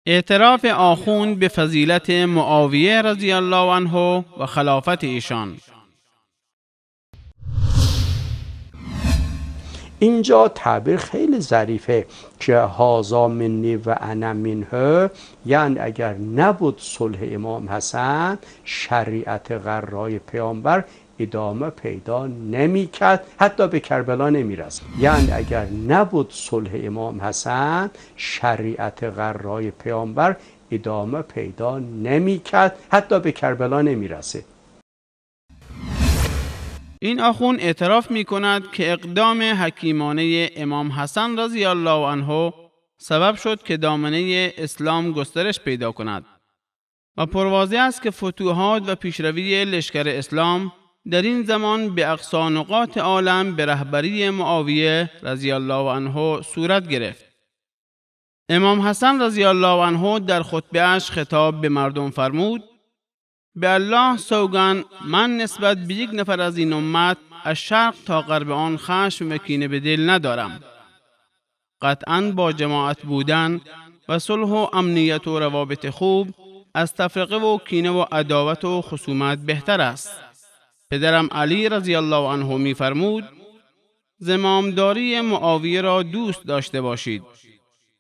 اعتراف آخوند به فضیلت معاویه رضی الله عنه و خلافت ایشان. اینجا تعبیر خیلی ظریفه که هازا منی و انا منه، یعنی اگر نبود صلح امام حسن، شریعت غرای پیامبر ادامه پیدا نمیکرد، حتی به کربلا نمیرسید. یعنی اگر نبود صلح امام حسن، شریعت غرای پیامبر ادامه پیدا نمیکرد، حتی به کربلا نمیرسید. این آخوند اعتراف می کند که اقدام حکیمانه امام حسن رضی الله عنه سبب شد که دامنه اسلام گسترش پیدا کند و پرواضح است که فتوحات و پیشروی لشکر اسلام در این زمان به اقصا نقاط عالم به رهبری معاویه رضی الله عنه صورت گرفت. امام حسن رضی الله عنه در خطبه اش خطاب به مردم فرمود: به الله سوگند، من نسبت به یک نفر از این امت از شرق تا غرب آن خشم و کینه به دل ندارم. قطعاً با جماعت بودن و صلح و امنیت و روابط خوب از تفرقه و کینه و عداوت و خصومت بهتر است. پدرم علی رضی الله عنه می فرمود: زمامداری معاویه را دوست داشته باشید،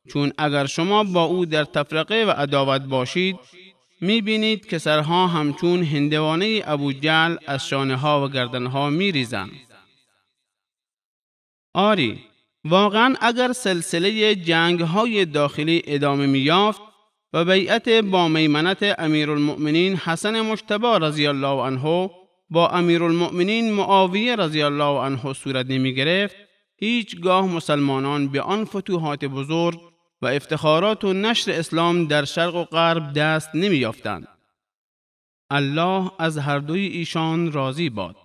چون اگر شما با او در تفرقه و عداوت باشید می بینید که سرها همچون هندوانه ابوجهل از شانه ها و گردن ها می ریزند. آری، واقعا اگر سلسله جنگ های داخلی ادامه می یافت و بیعت با میمنت امیرالمؤمنین حسن مجتبی رضی الله عنه با امیرالمؤمنین معاویه رضی الله عنه صورت نمی گرفت، هیچگاه مسلمانان به آن فتوحات بزرگ و افتخارات و نشر اسلام در شرق و غرب دست نمی یافتند. الله از هر دوی ایشان راضی باد.